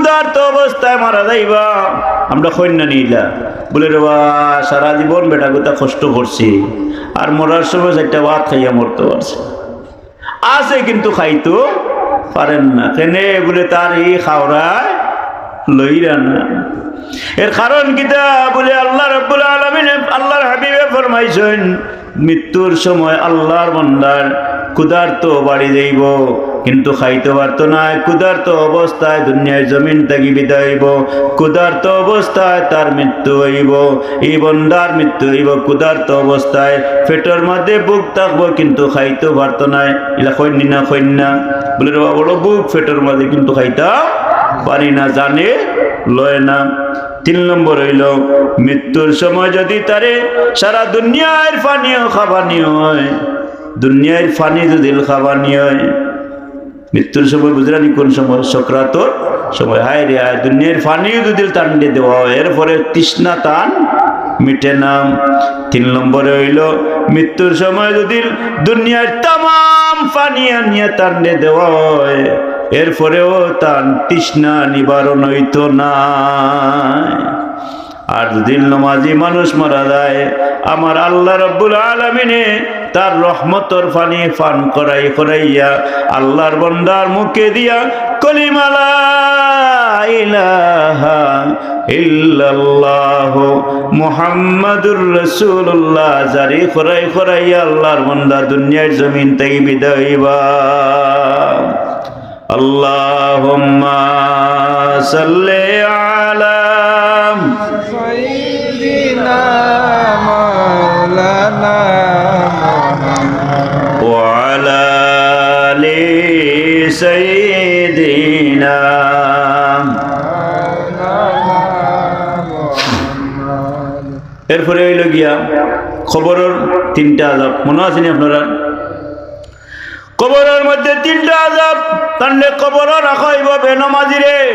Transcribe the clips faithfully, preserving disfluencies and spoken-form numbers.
ক্ষুধার্ত অবস্থায় মারা যাইবা। আমরা কইন না নি ইলা? বুলে, "রে বা, সারা জীবন বেটাগুতা কষ্ট করছে, আর মরার সময় চাইরটা ভাত খাইয়া মরতে পারছে।" আছে কিন্তু খাইতো পারের না। কেনে? বুলে, "তার ই খাওরায় লইরা না।" এর কারণ কিতা? বুলে, আল্লাহ রাব্বুল আলামিনে, আল্লাহর হাবিবে ফরমাইছইন, মৃত্যুর সময় আল্লাহর বান্দার ক্ষুধার্ত বাড়ি যাইবো, কিন্তু খাইতো পারতো নায়। ক্ষুধার্ত অবস্থায় দুনিয়ার জমিন থাকি বিদায় অইবো, ক্ষুধার্ত অবস্থায় তার মৃত্যু অইবো। ই বান্দার মৃত্যু অইবো ক্ষুধার্ত অবস্থায়, পেটর মাঝে ভুক থাকবো, কিন্তু খাইতো পারতো নায়। ইলা কইন নি না, কইন না? বুলে, "রে বা, বড় ভুক পেটর মাঝে, কিন্তু খাইতা পারি না, জানে লয় না।" তিন নম্বর অইলো, মৃত্যুর সময় যুদি তারে সারা দুনিয়ার পানিও খাবানি অয়, দুনিয়ার পানি যুদি খাবানি অয়, মৃত্যুর সময় বুঝরা নি কুন সময়? সকরাতর সময়। হায় রে হায়, দুনিয়ার পানিও যুদি তানরে দেওয়া অয়, এরপরে তৃষ্ণা তান মিটে না। তিন নম্বরে অইলো, মৃত্যুর সময় যুদি দুনিয়ার তামাম পানি আনিয়া তানরে দেওয়া অয়, এরপরেও তান তৃষ্ণা নিবারণ অইতো নায়। আর যুদি নমাজি মানুষ মারা যায়, আমার আল্লাহ রাব্বুল আলামিনে তার রহমতর পানি পান করাই করাইয়া আল্লাহর বান্দার মুখে দিয়া কলিমা লা ইলাহা ইল্লাল্লাহু মুহাম্মাদুর রাসূলুল্লাহ জারি করাই করাইয়া আল্লাহর বান্দা দুনিয়ার জমিন থাকি বিদায় অইবা। اللهم صل على سيدنا مولانا محمد وعلى آل سيدنا। এরপরে অইলো গিয়া কবরর তিনটা আযাব, মনো আছে নি আপনারার? কবরর মধ্যে তিনটা আযাব। তানরে কবরো রাখা অইবো বেনমাজিরে,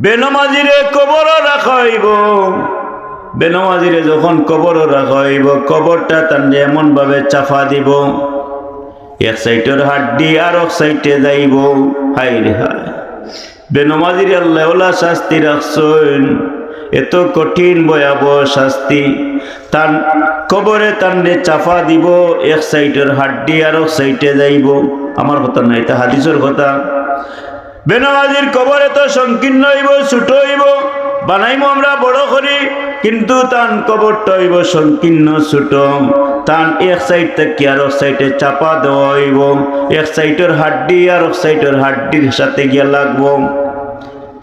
বেনমাজিরে কবরো রাখা অইবো। বেনমাজিরে যখন কবরো রাখা অইবো, কবরটা তানরে এমন ভাবে চাপা দিবো, এক সাইডর হাড্ডি আরক সাইডে যাইবো। হায় রে হায়, বেনমাজিরে আল্লায় অলা শাস্তি রাখছইন, এত কঠিন ভয়াবহ শাস্তি। তান কবরে তানরে চাপা দিবো, এক সাইডর হাড্ডি আরক সাইডে যাইবো। আমার কথা নায়, ইটা হাদিসর কথা। বেনমাজির কবর এত সংকীর্ণ অইবো, ছোট অইবো, বানাইমু আমরা বড় করি, কিন্তু তান কবরটা অইবো সংকীর্ণ, ছোট। তান এক সাইড থাকি আরক সাইডে চাপা দেওয়া অইবো, এক সাইডর হাড্ডি আরক সাইডর হাড্ডির সাথে গিয়া লাগবো।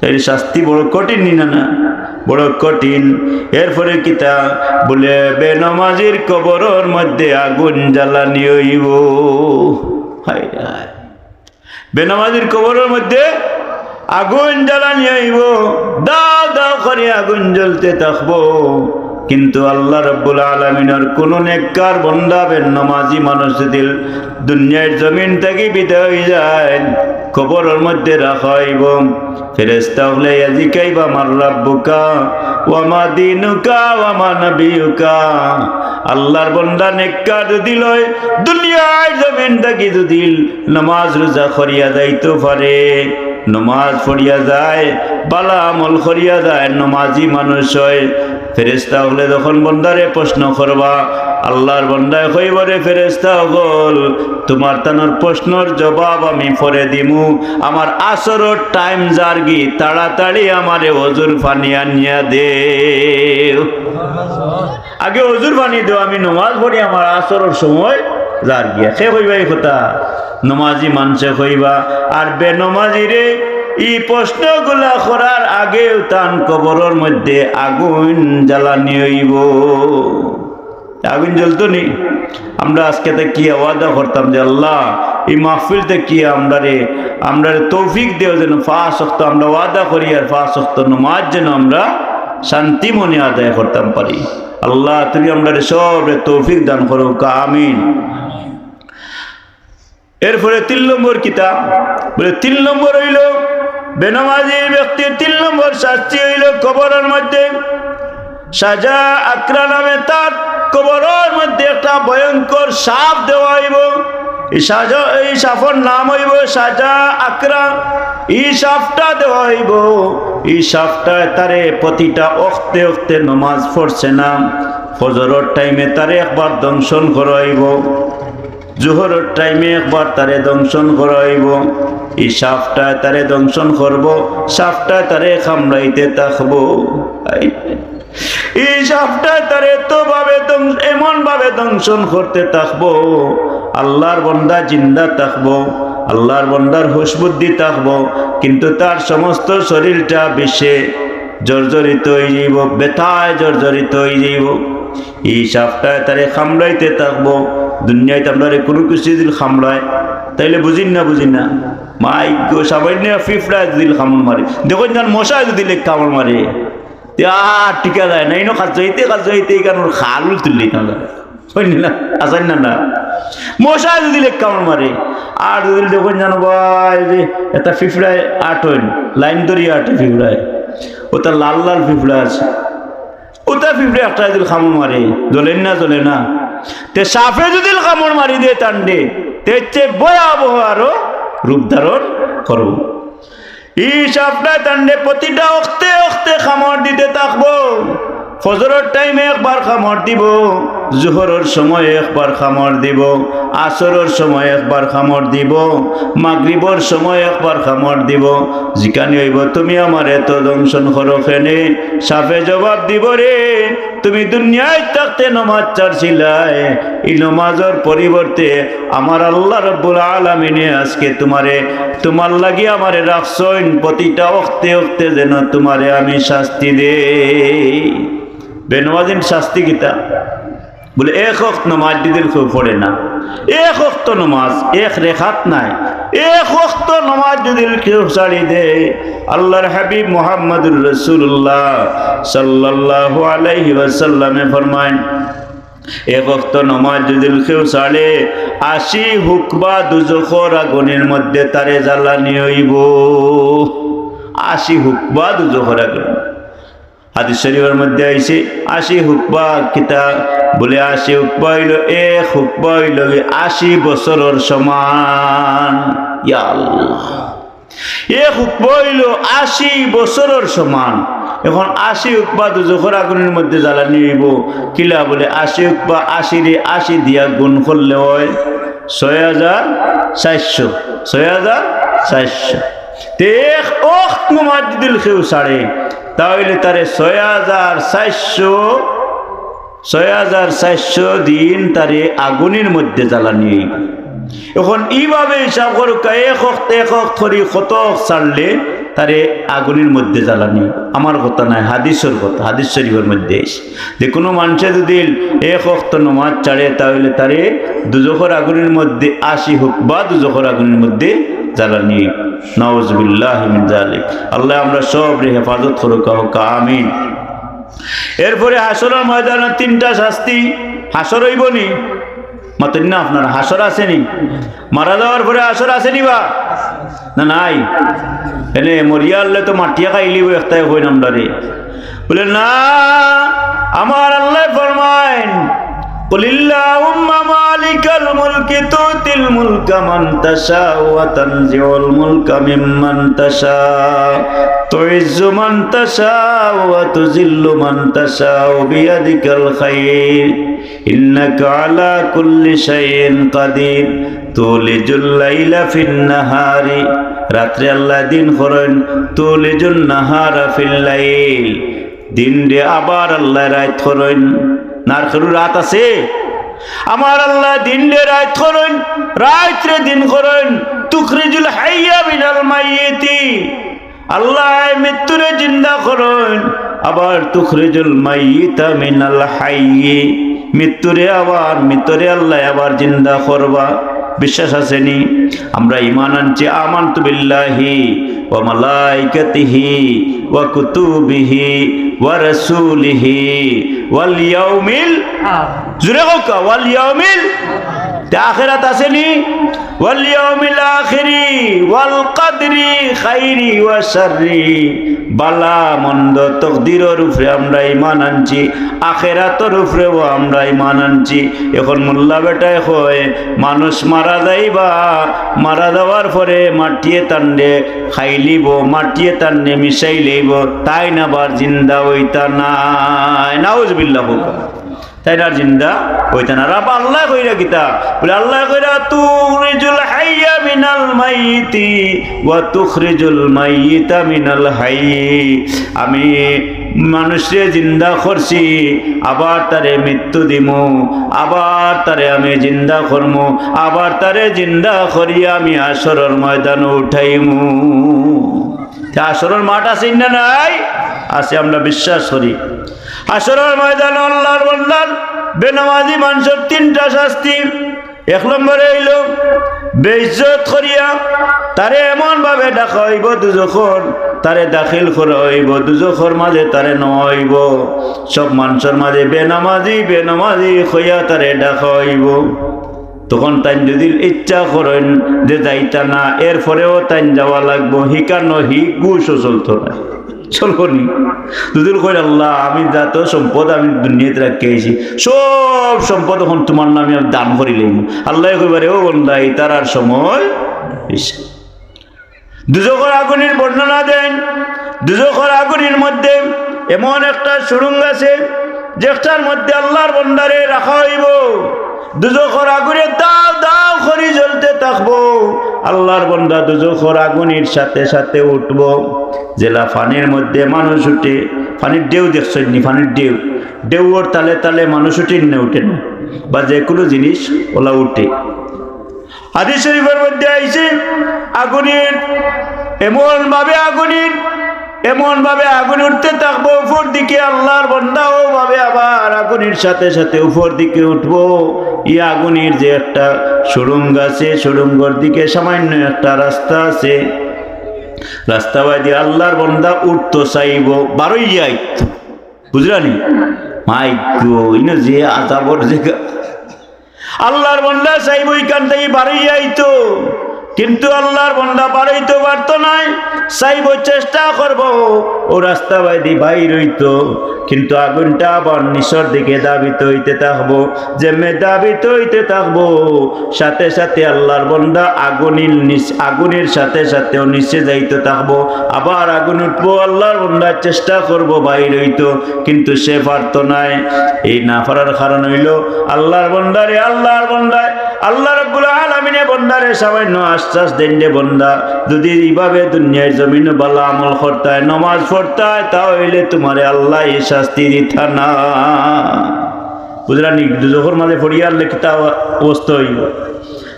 তাইলে শাস্তি বড় কঠিন নি না, না? বড় কঠিন। এরপরে কিতা বুলে, বেনমাজির কবরর মধ্যে আগুন জ্বালানি অইবো। হায় হায়। বেনমাজির কবরর মধ্যে আগুন জ্বালানি অইবো, দাউ দাউ করি আগুন জ্বলতে থাকবো। কিন্তু আল্লাহ রাব্বুল আলামিনর কুনু নেককার বান্দা বেনমাজি মানুষ যুদি দুনিয়ার জমিন থাকি বিদায় অই যায়, কবরর মধ্যে রাখা অইবো। ফেরেশতা অকলে জিকাইবা, "মান রাব্বুকা ওয়া মা দীনুকা ওয়া মা নাবিয়ুকা।" আল্লাহর বান্দা নেককার যুদি লয়, দুনিয়ার জমিন থাকি যুদি নমাজ রোজা করিয়া যাইতো পারে, নমাজ পড়িয়া যায়, ভালা আমল করিয়া যায়, নমাজি মানুষ অয়, ফেরেশতা অকলে যখন বান্দারে প্রশ্ন করবা, আল্লাহর বান্দায় কইবো, "রে ফেরেশতা অকল, তুমার তানর প্রশ্নর জবাব আমি পরে দিমু, আমার আসরর টাইম যারগি, তাড়াতাড়ি আমারে অজুর পানি আনিয়া দেও।" আগে অজুর পানি দেও, আমি নমাজ পড়ি, আমার আসরর সময় যারগিয়া। কে কইবা ই কথা? নমাজি মানষে কইবা। আর বেনমাজিরে ই প্রশ্নগুলা করার আগেউ তান কবরর মধ্যে আগুন জ্বালানি অইবো। আগুন জ্বলতো নি? আমরা আজকে থাকিয়া ওয়াদা করতাম যে, "আল্লাহ, ই মাহফিল থাকিয়া আমরারে, আমরারে তৌফিক দেও যেন পাঁচ ওয়াক্ত, আমরা ওয়াদা করি আর পাঁচ ওয়াক্ত নমাজ যেন আমরা শান্তি মনে আদায় করতাম পারি।" আল্লাহ, তুমি আমরারে সবরে তৌফিক দান করো, আমিন। এরপরে তিন নম্বর কিতা? বুলে, তিন নম্বর অইলো, বেনমাজি ব্যক্তির তিন নম্বর শাস্তি অইলো কবরর মধ্যে সাজা আকরা নামে তার কবরর মধ্যে একটা ভয়ঙ্কর সাপ দেওয়া অইবো। ই সাজা-, ই সাপর নাম অইবো সাজা আকরা। ই সাপটা দেওয়া অইবো। ই সাপটায় তারে প্রতিটা অক্তে অক্তে নমাজ পড়ছে না। ফজরর টাইমে তারে একবার দংশন করা অইবো, জোহরর টাইমে একবার তারে দংশন করা অইবো। ই সাপটায় তারে দংশন করবো, সাপটায় তারে কামড়াইতে থাকবো। আই, ই সাপটায় তারে এত ভাবে দংশ-, এমন ভাবে দংশন করতে থাকবো, আল্লাহর বন্দা জিন্দা থাকবো, আল্লাহর বন্দার হুশ বুদ্ধি থাকবো, কিন্তু তার সমস্ত শরীরটা বিষে জর্জরিত অই যাইবো, ব্যথায় জর্জরিত অই যাইবো। ই সাপটায় তারে কামড়াইতে থাকবো। দুনিয়াত আমরারে কুনু কিছু যদি কামড়ায়, তাইলে বুঝিন না, বুঝিন না। মাই গো, সামান্য পিঁপড়ায় যদি কামড় মারে, দেখইন যেন মশায় যদি লেক কামড় মারে, তে আর টিকা যায় না, ইনো খাজইতে খাজইতে ইখানর খাল তুললে না যায়। অইন না, আছেন না, না? মশায় যদি লেক কামড় মারে, আর যদি দেখইন যেন ভাই যে একটা পিঁপড়ায় আটইন, লাইন ধরি আটে পিঁপড়ায়, ওটা লাল লাল পিঁপড়া আছে, ওটা পিঁপড়ে একটা যদি কামড় মারে, জ্বলেন না, জ্বলে না? তে সাপে যদি কামড় মারি দে তান্ডে, তে হচ্ছে ভয়াবহ আরো রূপ ধারণ করবো। ই সাপটা তান্ডে প্রতিটা অক্তে অক্তে কামড় দিতে থাকবো। ফজরর টাইমে একবার কামড় দিবো, জোহরর সময় একবার কামড় দিবো, আসরর সময় একবার কামড় দিবো, মাগরিবর সময় একবার কামড় দিবো। জিকানি অইবো, "তুমি আমারে এত দংশন করো কেনে?" সাপে জবাব দিবো, "রে, তুমি দুনিয়াত থাকতে নমাজ ছাড়ছিলায়, ই নমাজর পরিবর্তে আমার আল্লাহ রব্বুল আলামিনে আজকে তুমারে, তুমার লাগি আমারে রাখছইন, প্রতিটা অক্তে অক্তে যেন তুমারে আমি শাস্তি দেই।" বেনমাজিন শাস্তি কিতা? বলে, এক অক্ত নমাজ যদি কেউ পড়ে না, এক অক্ত নমাজ, এক রেকাত নায়, এক অক্ত নমাজ যদি কেউ ছাড়ি দেয়, আল্লাহর হাবিব মুহাম্মদুর রাসূলুল্লাহ সাল্লাল্লাহু আলাইহি ওয়াসাল্লামে ফরমাইন, এক অক্ত নমাজ যদি কেউ ছাড়ে, আশি হুকবা দুজখর আগুনের মধ্যে তারে জ্বালানি অইবো। আশি হুকবা দুজখর আগুন। হাদিস শরীফর মধ্যে আইছে, আশি হুকবা কিতা? বলে, আশি হুকবা অইলো, এক হুকবা অইলো গি আশি বছরর সমান। ইয়া আল্লাহ, এক হুকবা অইলো আশি বছরর সমান। এখন আশি হুকবা দুজখর আগুনের মধ্যে জ্বালানি অইবো। কিলা? বলে, আশি হুকবা আশিরে আশি দিয়া গুণ করলে অয় ছয় হাজার চাইরশো, ছয় হাজার চাইরশো। তে এক অক্ত নমাজ যদি কেউ ছাড়ে, তা অইলে তারে ছয় হাজার চাইরশো, ছয় হাজার চাইরশো দিন তারে আগুনের মধ্যে জ্বালানি অইবো। এখন ইভাবে হিসাব করউক্কা, এক অক্ত এক অক্ত করি কত অক্ত ছাড়লে তারে আগুনের মধ্যে জ্বালানি। আমার কথা নায়, হাদিসর কথা, হাদিস শরীফর মধ্যে আইছে যে কুনু মানষে যদি এক অক্ত নমাজ ছাড়ে, তা অইলে তারে দুজখর আগুনের মধ্যে আশি হুকবা দুজখর আগুনের মধ্যে জ্বালানি। নাউজুবিল্লাহি মিন যালিক। আল্লাহ আমরা সবরে হেফাজত করউক্কা, আমিন। এরপরে হাশরর ময়দানো তিনটা শাস্তি। হাশর অইবো নি? মাতইন না আপনারা, হাশর আছে নি? মারা যাওয়ার পরে হাশর আছে নি বা? না, নাই। এনে মরিয়া হারলে তো মাটিয়ে খাইলিবো, একটাই কইন আমরারে। বলে, না, আমার আল্লায় ফরমাইন, "কুলিল্লাহুম্মা মালিকাল মুলকি তুতিল মুলকা মান তাশাউ ওয়া তানজিউল মুলকা মিম্মান তাশাউ, তুইজ্জু মান তাশাউ ওয়া তুযিল্লু মান তাশাউ বিয়াদিকাল খাইর।" ইন্নাকা আলা কুল্লি শাইইন কাদির। তুলিজুল লাইলা ফিন নাহারি, রাত্রে আল্লাহ দিন করইন। তুলিজুন নাহারা ফিল লাইল, দিনরে আবার আল্লাহ রাইত করইন। নার খেরু রাত আছে? আমার আল্লাহ দিনরে রাইত করইন, রাইতরে দিন করইন। তুখরিজুল হাইয়া মিনাল মাইয়িতি, আল্লায় মৃত্যুরে জিন্দা করইন, আবার তুখরিজুল মাইয়িতা মিনাল হাইয়ি, মৃত্যুরে আবার, মৃতরে আল্লায় আবার জিন্দা করবা। বিশ্বাস আছে নি? আমরা ঈমান আনছি, আমানতু বিল্লাহি ওয়া মালাইকাতিহি ওয়া কুতুবিহি ওয়া রাসূলিহি ওয়াল ইয়াউমিল, জুরে কউক্কা, ওয়াল ইয়াউমিল, তে আখেরাত আছে নি? ওয়াল ইয়াউমিল আখিরি ওয়াল কদরি খাইরি ওয়া শাররি। বালা মন্দ তকদিরর উপরে আমরা ইমান আনছি, আখেরাতর উপরেও আমরা ইমান আনছি। এখন মোল্লা বেটায় কয়, মানুষ মারা যাইবা, মারা যাওয়ার পরে মাটিয়ে তানরে খাইলিব, মাটিয়ে তানরে মিশাইলিব, তাইন আবার জিন্দা অইতা নায়। নাউজুবিল্লাহ। তাইন আর জিন্দা অইতা না। আর আল্লায় কইরা কিতা? বলে, আল্লায় কইরা, "তুখরিজুল হাইয়া মিনাল মাইয়িতি ওয়া তুখরিজুল মাইয়িতা মিনাল হাই।" আমি মানুষরে জিন্দা করছি, আবার তারে মৃত্যু দিমু, আবার তারে আমি জিন্দা করমু, আবার তারে জিন্দা করিয়া আমি হাশরর ময়দানো উঠাইমু। তে হাশরর মাঠ আছে না নাই? আছে, আমরা বিশ্বাস করি। হাশরর ময়দানো আল্লাহর বান্দার বেনামাজি মানুষর তিনটা শাস্তি। এক নম্বরে অইলো বেইজ্জত করিয়া তারে এমন ভাবে ডাকা অইবো দুজখর, তারে দাখিল করা অইবো দুজখর মাঝে, তারে নেওয়া অইবো। সব মানুষর মাঝে বেনামাজি, বেনামাজি কইয়া তারে ডাকা অইবো। তখন তাইন যদি ইচ্ছা করইন যে যাইতা না, এরপরেও তাইন যাওয়া লাগবো, হিকানো হি ঘুষও চলতো না, চলবো নি? যদি কইন, "আল্লাহ, আমি যত সম্পদ আমি দুনিয়াত রাখি আইছি, সব সম্পদ এখন তোমার নামে আমি দান করিলাইমু।" আল্লায় কইবা রে, "ও বন্দা, ইতার আর সময় অইছে।" দুজখর আগুনের বর্ণনা দেন। দুজখর আগুনের মধ্যে এমন একটা সুড়ঙ্গ আছে, যেটার মধ্যে আল্লাহর বন্দারে রাখা অইবো। দুজখর আগুনে দাউ দাউ করি জ্বলতে থাকবো। আল্লাহর বন্দা দুজখর আগুনের সাথে সাথে উঠবো। যেলা পানির মধ্যে মানুষ উঠে, পানির ঢেউ দেখছইন নি? পানির ঢেউ, ঢেউর তালে তালে মানুষ উঠে না, উঠে না, বা যে কোনো জিনিস ওলা উঠে। হাদিস শরীফর মধ্যে আইছে, আগুনের এমন ভাবে আগুনের, এমন ভাবে আগুন উঠতে থাকবো উপর দিকে, আল্লাহর বন্দা ও ভাবে আবার আগুনের সাথে সাথে উপর দিকে উঠবো। ই আগুনের যে একটা সুড়ঙ্গ আছে, সুড়ঙ্গর দিকে সামান্য একটা রাস্তা আছে, রাস্তা বাদি আল্লাহর বন্দা উঠতো চাইবো, বারইয়া আইতো। বুঝলা নি? মাই গো, ইনো যে আজাবর যে আল্লাহর বন্দা চাইবো ইখান থাকি বারইয়া আইতো, কিন্তু আল্লাহর বন্দা বারইতো পারতো নায়। চাইবো, চেষ্টা করবো ও রাস্তা বাদি বাইর অইতো, কিন্তু আগুনটা আবার নিচর দিকে ধাবিত অইতে থাকবো। যেমনে ধাবিত অইতে থাকবো, সাথে সাথে আল্লাহর বন্দা আগুনের নিচ, আগুনের সাথে সাথেও নিচে যাইতে থাকবো। আবার আগুন উঠবো, আল্লাহর বন্দা চেষ্টা করবো বাইর অইতো, কিন্তু সে পারতো নায়। এই না পারার কারণ অইলো আল্লাহর বন্দারে, আল্লাহর বন্দায়, আল্লাহ রাব্বুল আলামিনে বন্দারে সামান্য আশ্বাস দেন যে, "বন্দা, যদি ইভাবে দুনিয়ার জমিনো ভালা আমল করতায়, নমাজ পড়তায়, তা অইলে তুমারে আল্লায় ই শাস্তি দিতা না।" বুঝলা নি? দুজখর মাঝে পড়িয়া আরলে কিতা অবস্থা অইবো?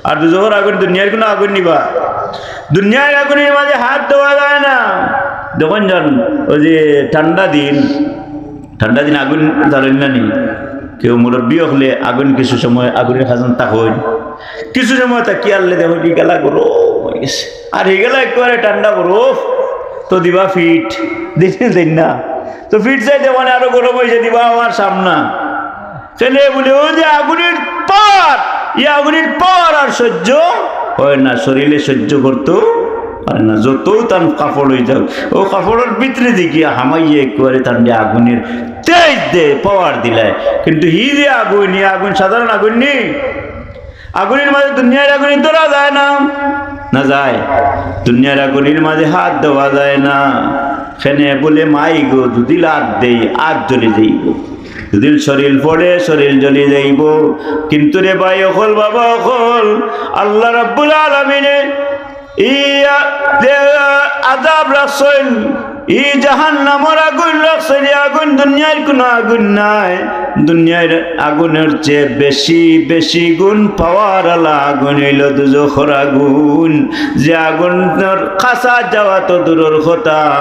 আর দুজখর আগুন দুনিয়ার কুনু আগুন নি বা। দুনিয়ার আগুনের মাঝে হাত দেওয়া যায় না। দেখইন যান, ওই যে ঠান্ডা দিন, ঠান্ডা দিন আগুন জ্বালইন না নি? কেউ মুরব্বি অকলে আগুন কিছু সময় আগুনের কাছে থাকইন, কিছু সময় থাকি আরলে দেখইন ইগেলা গরম অই গেছে, আর ইগেলা একেবারে ঠান্ডা বরফ। তো দিবা ফিট, দিন দিন না, তো ফিট চাইতে মানে আরো গরম অইছে, দিবা আবার সামনা। কেনে বুলে, ওই যে আগুনের পাওয়ার, ই আগুনের পাওয়ার আর সহ্য হয় না, শরীরে সহ্য করতো পারে না। যতউ তান কাপড় অই যাউক, ও কাপড়র ভিতরে দি গিয়া হামাইয়া একেবারে তানরে আগুনের তেজ দে, পাওয়ার দিলায়। কিন্তু হি যে আগুন, ই আগুন সাধারণ আগুন নি। আগুনের মাঝে দুনিয়ার আগুন ধরা যায় না, না যায়? দুনিয়ার আগুনের মাঝে হাত দেওয়া যায় না। কেনে বুলে, মাই গো, যদি হাত দেই, হাত জ্বলি যাইবো। যদি শরীর পড়ে, শরীর জ্বলি যাইবো। কিন্তু রে ভাই অকল, বাবা অকল, আল্লাহ রাব্বুল আলামিনে ই আ-, যে আযাব রাখছইন, ই জাহান্নামর আগুন রাখছইন, ই আগুন দুনিয়ার কুনু আগুন নায়। দুনিয়ার আগুনর চেয়ে বেশি, বেশি গুণ পাওয়ার আলা আগুন অইলো দুজখর আগুন। যে আগুনর কাছা যাওয়া তো দূরর কথা,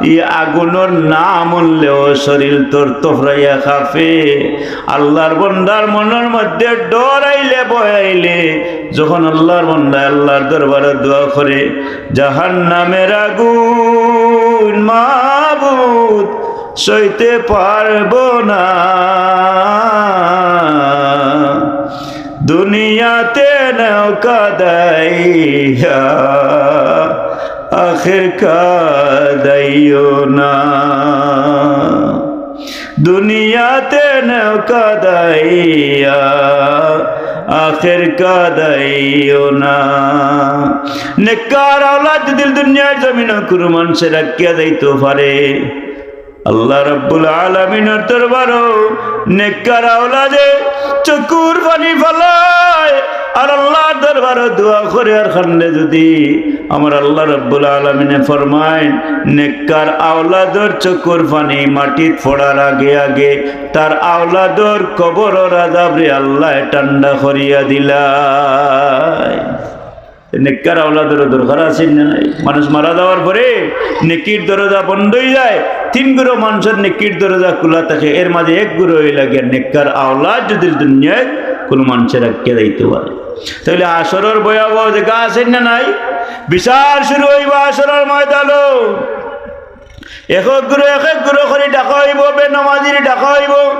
ই আগুনর নাম হুনলেও শরীর তোর তফরাইয়া কাঁপে। আল্লাহর বন্দার মনর মধ্যে ডর আইলে, ভয় আইলে, যখন আল্লাহর বন্দায় আল্লাহর দরবারে দোয়া করে, "জাহান্নামের আগুন মাবুদ সইতে পারবো না, দুনিয়াতে নেও কাদাইয়া, আখের কাদাই কাদাইও না। দুনিয়াতে নেও কাদাইয়া, আখের কাদাইও না। নেককার আওলাদ যদি দুনিয়ার জমিনো কুনু মানষে রাখিয়া যাইতো পারে, আল্লাহ রাব্বুল আলামিনর দরবারো নেককার আওলাদে চকুর পানি ফালায়, আর আল্লাহর দরবারো দোয়া করে আর কান্দে যদি, আমার আল্লাহ রাব্বুল আলামিনে ফরমাইন, নেককার আওলাদর চকুর পানি মাটিত পড়ার আগে আগে তার আওলাদর কবরর আযাবরে আল্লায় ঠান্ডা করিয়া দিলায়। নেককার আওলাদরও দরকার আছে না নাই? মানুষ মারা যাওয়ার পরে নেকির দরজা বন্ধ অইযায়, তিন গুরু মানষর নেকির দরজা খুলা থাকে, এর মাঝে এক গুরু অইলা গিয়া নেককার আওলাদ যদি দুনিয়াত কুনু মানষে রাখিয়া যাইতো পারে। তাইলে হাশরর ভয়াবহ জাগা আছে না নাই? বিচার শুরু অইবো হাশরর ময়দানো। এক এক গুরু এক এক গুরু করি ডাকা অইবো, বেনমাজিরে ডাকা অইবো।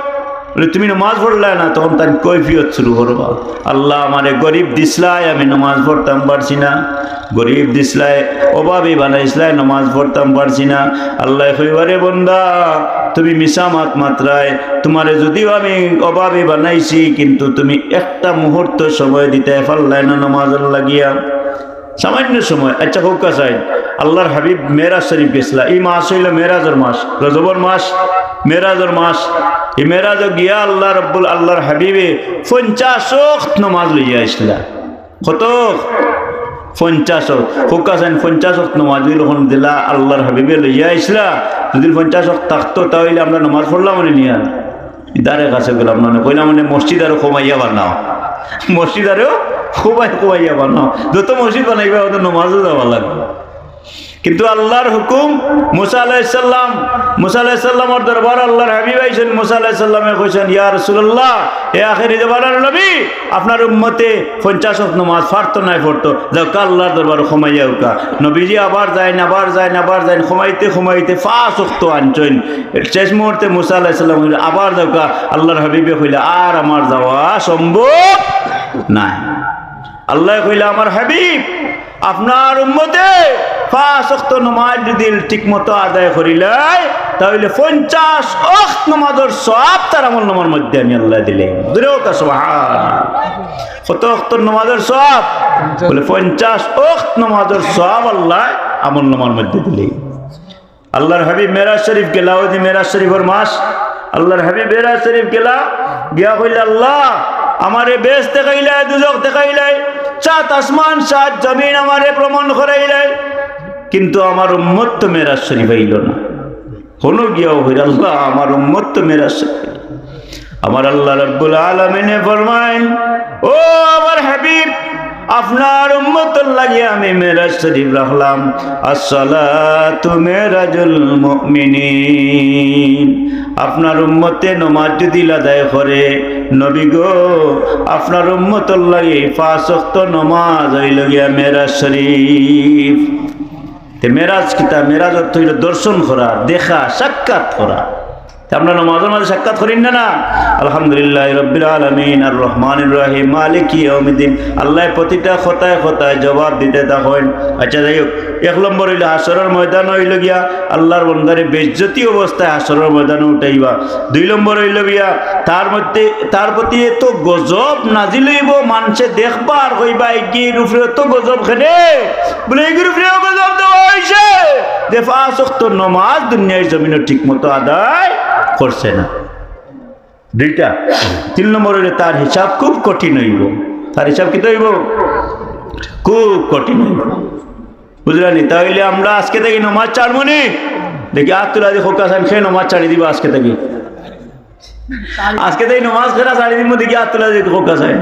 বলে, "তুমি নমাজ পড়লায় না?" তখন তাইন কৈফিয়ত শুরু করবা, "আল্লাহ, আমারে গরিব দিছলায়, আমি নমাজ পড়তাম পারছি না, গরিব দিছলায়, অভাবী বানাইছলায়, নমাজ পড়তাম পারছি না।" আল্লায় কইবা, "রে বন্দা, তুমি মিছা মাত মাতরায়, তুমারে যুদিও আমি অভাবী বানাইছি, কিন্তু তুমি একটা মুহূর্ত সময় দিতায় পারলায় না নমাজর লাগিয়া।" সামান্য সময়। আচ্ছা, কউক্কা চাইন, আল্লাহর হাবিব মেরাজ শরীফ গেছলা। ই মাস অইলো মেরাজর মাস, রজবর মাস, মেরাজর মাস। ই মেরাজো গিয়া আল্লাহ রব্বুল, আল্লাহর হাবিবে পঞ্চাশ ওয়াক্ত নমাজ লইয়া আইছলা। কত? পঞ্চাশ ওয়াক্ত। কউক্কা চাইন, পঞ্চাশ ওয়াক্ত নমাজ অইলো অখন দিলা আল্লাহর হাবিবে লইয়া আইছলা। যদি পঞ্চাশ ওয়াক্ত থাকতো, তাইলে আমরা নমাজ পড়লাম অনে নি আর। ইদারে কাছে গেলাম না, কইলাম, "মানে, মসজিদ আরো কমাইয়া বানাও, মসজিদ আরো কমাই, কমাইয়া বানাও, যত মসজিদ বানাইবা, অত নমাজও যাওয়া লাগবো।" কিন্তু আল্লাহর হুকুম, মুসা আলাইহিস সালাম, মুসা আলাইহিস সালামর দরবার আল্লাহর হাবিব আইছইন। মুসা আলাইহিস সালামে কইছইন, "ইয়া রাসূলুল্লাহ, হে আখেরি জমানার নবী, আপনার উম্মতে পঞ্চাশ ওয়াক্ত নমাজ পারতো নায় পড়তো, যাউক্কা আল্লাহর দরবার কমাইয়া আউক্কা।" নবীজি আবার যাইন, আবার যাইন, আবার যাইন, কমাইতে কমাইতে পাঁচ ওয়াক্ত আনছইন। শেষ মুহূর্তে মুসা আলাইহিস সালাম আবার যাউক্কা, আল্লাহর হাবিবে কইলা, "আর আমার যাওয়া সম্ভব নায়।" আল্লায় কইলা, "আমার হাবিব, আপনার উম্মতে পাঁচ ওয়াক্ত নমাজ যদি ঠিকমতো আদায় করিলায়, তাইলে পঞ্চাশ ওয়াক্ত নমাজর সওয়াব তার আমলনামার মধ্যে আমি আল্লায় দিলাইমু।" জোরে কউক্কা সুবহানাল্লাহ। কত ওয়াক্তর নমাজর সওয়াব? বলে, "পঞ্চাশ ওয়াক্ত নমাজর সওয়াব আল্লায় আমলনামার মধ্যে দিলাইমু।" আল্লাহর হাবিব মেরাজ শরীফ গেলা, ওই যে মেরাজ শরীফর মাস, আল্লাহর হাবিব মেরাজ শরীফ গেলা, গিয়া কইলা, "আল্লাহ, আমারে বেহেশত দেখাইলায়, দুজখ দেখাইলায়, সাত আসমান, সাত জমিন আমারে ভ্রমণ করাইলায়, কিন্তু আমার উম্মত তো মেরাজ শরীফ আইলো না।" হনো গিয়াও কইরা, "আল্লাহ, আমার উম্মত তো মেরাজ শরীফ আইলো না।" আমার আল্লাহ রাব্বুল আলামিনে ফরমাইন, "ও আমার হাবিব, আপনার উম্মতর লাগি আমি মেরাজ শরীফ রাখলাম, আসসালাতু মেরাজুল মুমিনিন। আপনার উম্মতে নমাজ যদি আদায় করে, নবী গো, আপনার উম্মতর লাগি পাঁচ ওয়াক্ত নমাজ অইলো গিয়া মেরাজ শরীফ।" তে মেরাজ কিতা? মেরাজ অর্থ অইলো দর্শন করা, দেখা, সাক্ষাৎ করা। তে আমরা নমাজর মাঝে সাক্ষাৎ করি না, না? আলহামদুলিল্লাহি রাব্বিল আলামিন, আর রহমানির রহিম, মালিকি ইয়াউমিদ্দিন। আল্লায় প্রতিটা কথায় কথায় জবাব দিতে থাকইন। আচ্ছা, যাই হোক, এক নম্বর অইলো হাশরর ময়দান অইলো গিয়া আল্লাহর বন্দারে বেইজ্জতি অবস্থায় হাশরর ময়দানো উঠাইবা। দুই নম্বর অইলো গিয়া তার মধ্যে, তার প্রতি এত গজব নাজিল অইবো, মানষে দেখবা আর কইবা, "ইগির উপরে অত গজব কেনে?" বলে, "ইগির উপরেও গজব দেওয়া অইছে যে পাঁচ ওয়াক্ত নমাজ দুনিয়ার জমিনো ঠিক মতো আদায় করছে না।" দুইটা। তিন নম্বর অইলো তার হিসাব খুব কঠিন অইবো। তার হিসাব কিতা অইবো? খুব কঠিন অইবো। বুঝলা নি? তাইলে আমরা আজকে থাকি নমাজ ছাড়মু নি? দেখি আত তুলা দি কউক্কা চাইন, কে নমাজ ছাড়ি দিবা আজকে থাকি? আজকে থাকি নমাজ কেরা ছাড়ি দিমু, দেখি আত তুলা দি কউক্কা চাইন।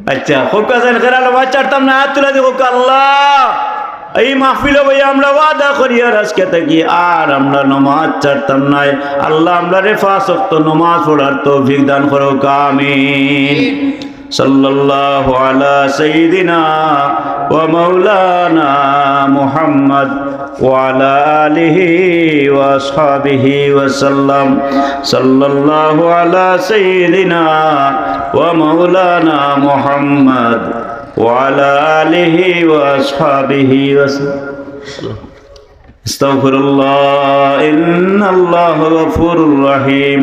আচ্ছা, কউক্কা চাইন কেরা নমাজ ছাড়তাম না, আত তুলা দি কউক্কা। আল্লাহ, এই মাহফিলো বইয়া আমরা ওয়াদা করি আর আজকে থাকি আর আমরা নমাজ ছাড়তাম নায়। আল্লাহ, আমরারে পাঁচ ওয়াক্ত নমাজ পড়ার তৌফিক দান করউক্কা, আমিন। সাল্লাল্লাহু আলা সাইয়্যিদিনা ওয়া মাওলানা মুহাম্মদ ওয়া আলা আলিহি ওয়া আসহাবিহি ওয়া সাল্লাম। সাল্লাল্লাহু আলা সাইয়্যিদিনা ওয়া মাওলানা মুহাম্মদ وعلى آله وأصحابه وسلم. أستغفر الله، إن الله غفور رحيم.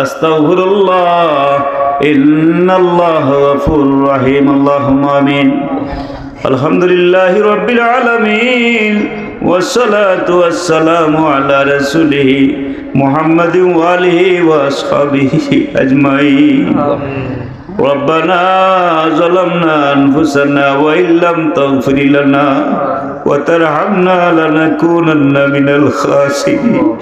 أستغفر الله، إن الله غفور رحيم. اللهم آمين. الحمد لله رب العالمين، والصلاة والسلام على رسوله محمد وآله وأصحابه أجمعين. ربنا ظلمنا أنفسنا وإن لم تغفر لنا وترحمنا لنكونن من الخاسرين.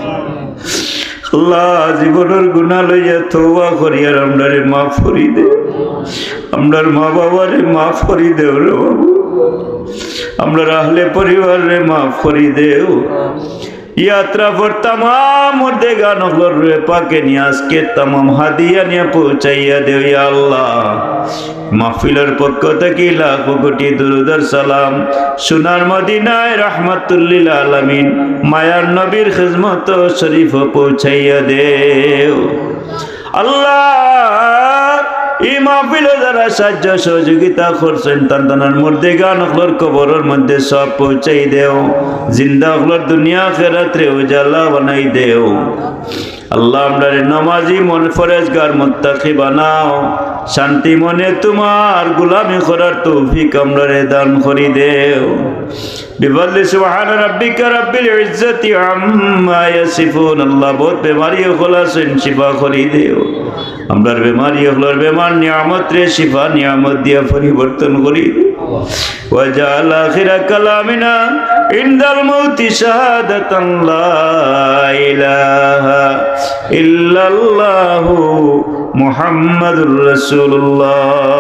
আল্লাহ, জীবনর গুনা লইয়া তওবা করি আর আমরারে মাফ করি দেও। আমরার মা বাবারে মাফ করি দেও রে বাবু। আমরার আহলে পরিবাররে মাফ করি দেও। ইয়াত্রা পর তামাম মুর্দেগান অকলর রুহে পাকে নিয়া আজকে তামাম হাদিয়া নিয়া পৌঁছাইয়া দেও, ইয়া আল্লাহ। মাহফিলর পক্ষ থাকি লাখো কোটি দুরুদ আর সালাম সোনার মদিনায় রাহমাতুল্লিল আলামিন মায়ার নবীর খিদমত শরীফো পৌঁছাইয়া দেও। আল্লাহ, ই মাহফিলো যারা সাহায্য সহযোগিতা করছইন, তান তানর মুর্দেগান অকলর কবরর মধ্যে সওয়াব পৌঁছাই দেও, জিন্দা অকলর দুনিয়া আখিরাতরে উজালা বানাই দেও। আল্লাহ, আমরারে নামাজি, মন পরেজগার, মুত্তাকি বানাও। শান্তি মনে তুমার গোলামি করার তৌফিক আমরারে দান করি দেও। بفضل سبحان ربك رب العزة عما يصفون। আল্লাহ, বউত বেমারি অকল আছইন, শিফা করি দেও। আমরার বেমারি অকলর বেমার নিয়ামতরে শিফা নিয়ামত দিয়া পরিবর্তন করি দেও। واجعل آخر كلامنا عند الموت شهادة لا إله إلا الله محمد رسول الله।